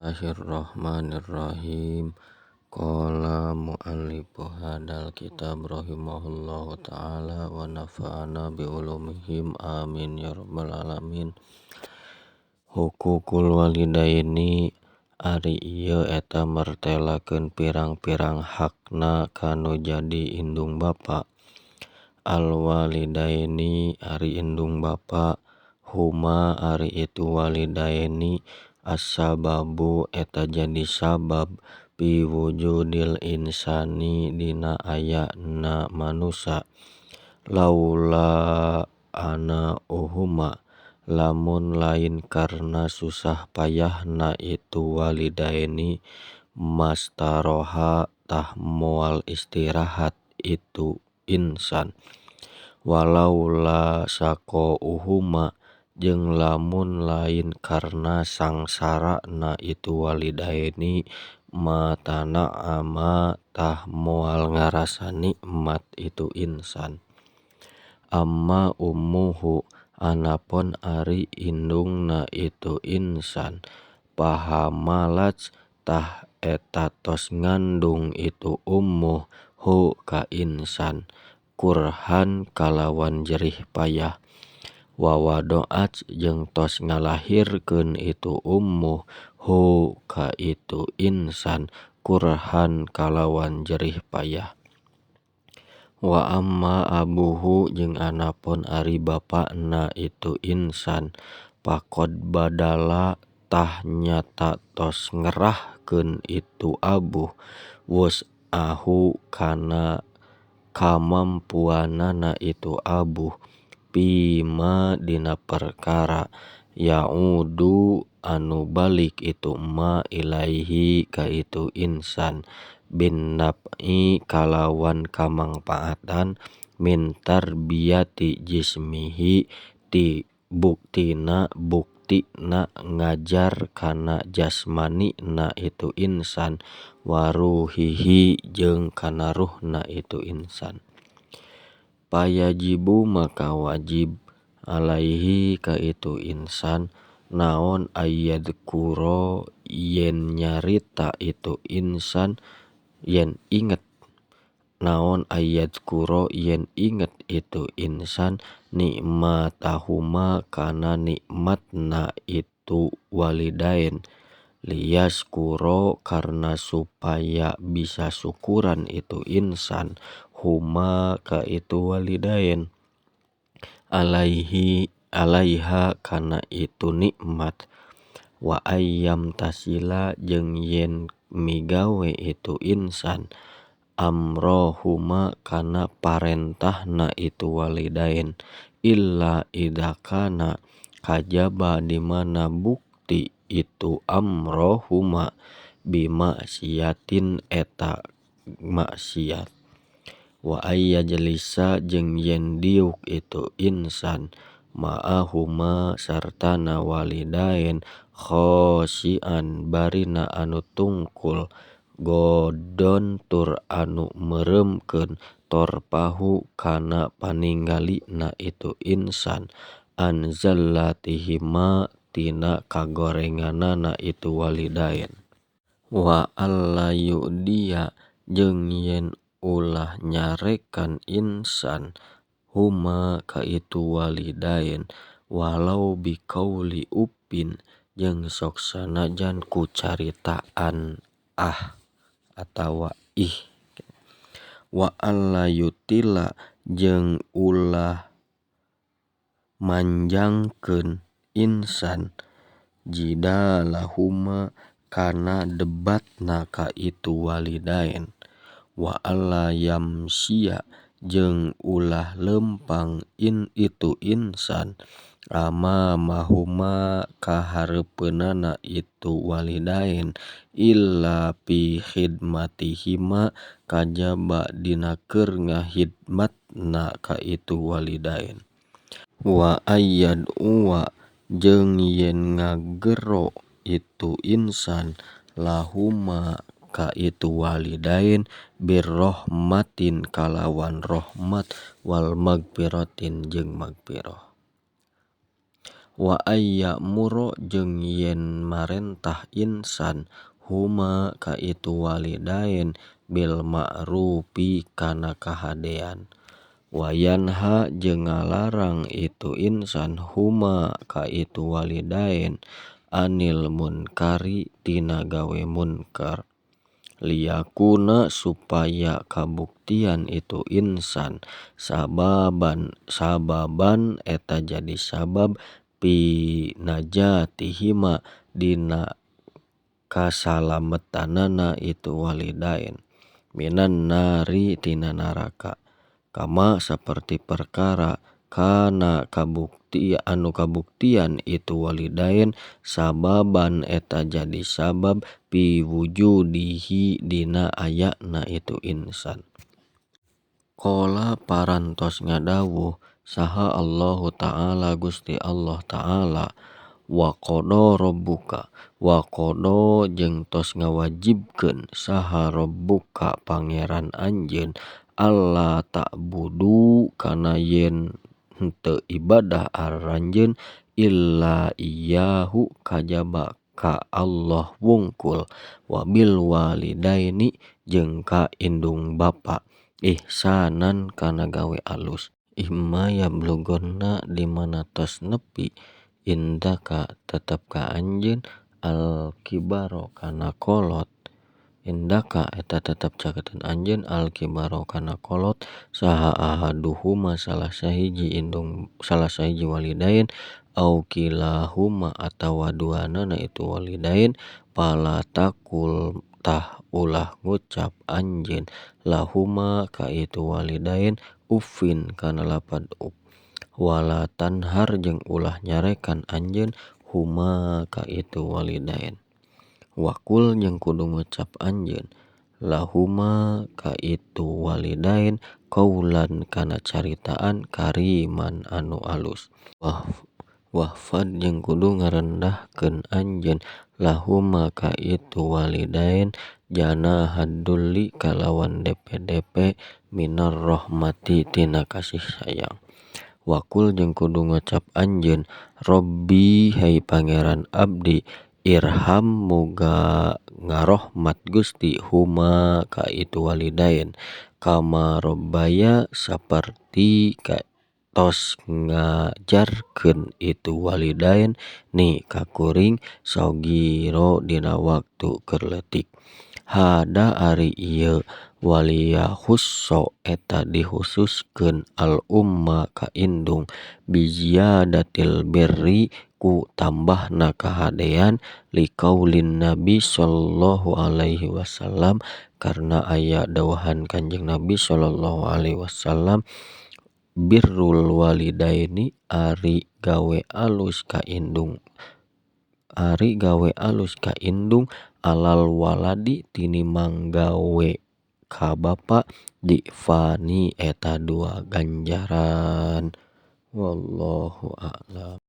Bismillahirrahmanirrahim. Qala muallifu hadal kitab rahimahullahu ta'ala wa nafa'ana bi ulumihim amin ya rabbal alamin. Hukukul walidaini ari ieu eta mertelakeun pirang-pirang hakna kanu jadi indung bapa. Al walidaini ari indung bapa, huma ari itu walidaini as-sababu eta jadi sabab fi wujudil insani dina ayana manusa. Laula ana uhuma lamun lain karna susah payahna itu walidaini mastaroha tah moal istirahat itu insan. Walaula saqouhuma jeung lamun lain karna sangsarana itu walidaini ma tana'ama tah moal ngarasa nikmat itu insan. Amma ummuhu anapun ari indungna itu insan pahamalat tah eta tos ngandung itu ummuh hu ka insan kurhan kalawan jerih payah wa wadoat jeung tos ngalahirkeun itu ummuh hu ka itu insan kurhan kalawan jerih payah. Wa amma abuhu jeung anapun ari bapana itu insan faqad badala tah nyata tos ngerahkeun itu abuh wus'ahu kana kamampuanana itu abuh fima dina perkara ya'udu anu balik itu ma ilaihi ka itu insan bin naf'i kalawan kamangpaatan min tarbiyati jismihi ti buktina buktina ngajar kana jasmanina itu insan wa ruhihi jeung kana ruhna itu insan. Payajibu maka wajib alaihi ka itu insan naon ayyadzkura yen nyarita itu insan yen inget naon ayyadzkura yen inget itu insan nikmatahuma kana nikmatna itu walidain liyaskura karna supaya bisa syukuran itu insan huma ka itu walidain alaihi alaiha kana itu nikmat wa ayyam tasila jeung yen migawe itu insan amrohuma kana parentahna itu walidain illa idza kana kajaba dimana bukti itu amrohuma bimaksiatin eta maksiat. Wa ayyajlisa jeung yen diuk itu insan ma'ahuma sartana walidain khosian barina anu tungkul godon tur anu meureumkeun torpahu kana paninggalina itu insan an zallatihima tina kagorenganana itu walidain. Wa alla yu'diya jeung yen ulah nyarekan insan huma ka itu walidain walau biqauli uffin jeung sok sanajan ku caritaan ah atawa ih. Wa alla yutila jeung ulah manjangkeun insan jidalahuma kana debatna ka itu walidain. Wa alla yamsiya jeung ulah leumpang in itu insan amamahuma ka hareupeunana itu walidain illa fi khidmatihima kajaba dina keur ngahidmatna ka itu walidain. Wa ayyad'uwa jeung yen ngagero itu insan lahuma ka itu walidain birrohmatin kalawan rohmat wal magfiratin jeung magfirah. Wa ayya'mura jeung yen marentah insan huma ka itu walidain bil ma'rufi kana kahadean. Wa yanha jeung ngalarang itu insan huma ka itu walidain anil munkari tina gawe munkar. Liyakuna supaya kabuktian itu insan sababan sababan eta jadi sabab fi najatihima dina kasalametanana itu walidain minan nari tina naraka. Kama saperti perkara kana kabukti anu kabuktian itu walidain sababan eta jadi sabab fi wujudihi dina ayana itu insan. Qala parantos ngadawuh saha Allahu ta'ala Gusti Allah ta'ala wa qada rabbuka wa qada jeung tos ngawajibkeun saha rabbuka pangeran anjeun alla ta'budu kana yen henteu ibadah aranjeun illa iyyahu kajaba ka Allah wungkul wabil walidaini jeung ka indung bapa ihsanan kana gawe alus. Imma yablughanna di mana tos nepi indaka tetep ka anjeun al kibaro kana kolot indaka eta tetep caketeun anjeun al kibaro kana kolot saha ahaduhuma salah sahiji indung salah sahiji walidain au kilahuma atawa duanana itu walidain fala taqul tah ulah ngucap anjeun lahuma ka itu walidain uffin kana lapad uff wala tanhar jeung ulah nyarekan anjeun huma ka itu walidain. Waqul jeung kudu ngucap anjeun lahuma ka itu walidain qaulan kana caritaan kariman anu alus. Wahfad jeung kudu ngarendahkeun anjeun lahuma ka itu walidain janahad dulli kalawan depe-depe minar rohmati tina kasih sayang. Waqul jeung kudu ngucap anjeun robbi hai pangeran abdi irham muga ngarohmat Gusti huma ka itu walidain kama robbaya saperti ka tos ngajarkeun itu walidain ni ka kuring shogiro dina waktu keur leutik. Hada ari ieu waliyakhussa eta dihususkeun al umma ka indung biziyadatil birri ku tambahna kahadean liqaulin nabi sallallahu alaihi wasallam karena aya dawuhan kanjeng nabi sallallahu alaihi wasallam birrul walidaini ari gawe alus ka indung ari gawe alus ka indung alal waladi tinimbang gawe ka bapa difani eta dua ganjaran. Wallahu a'lam.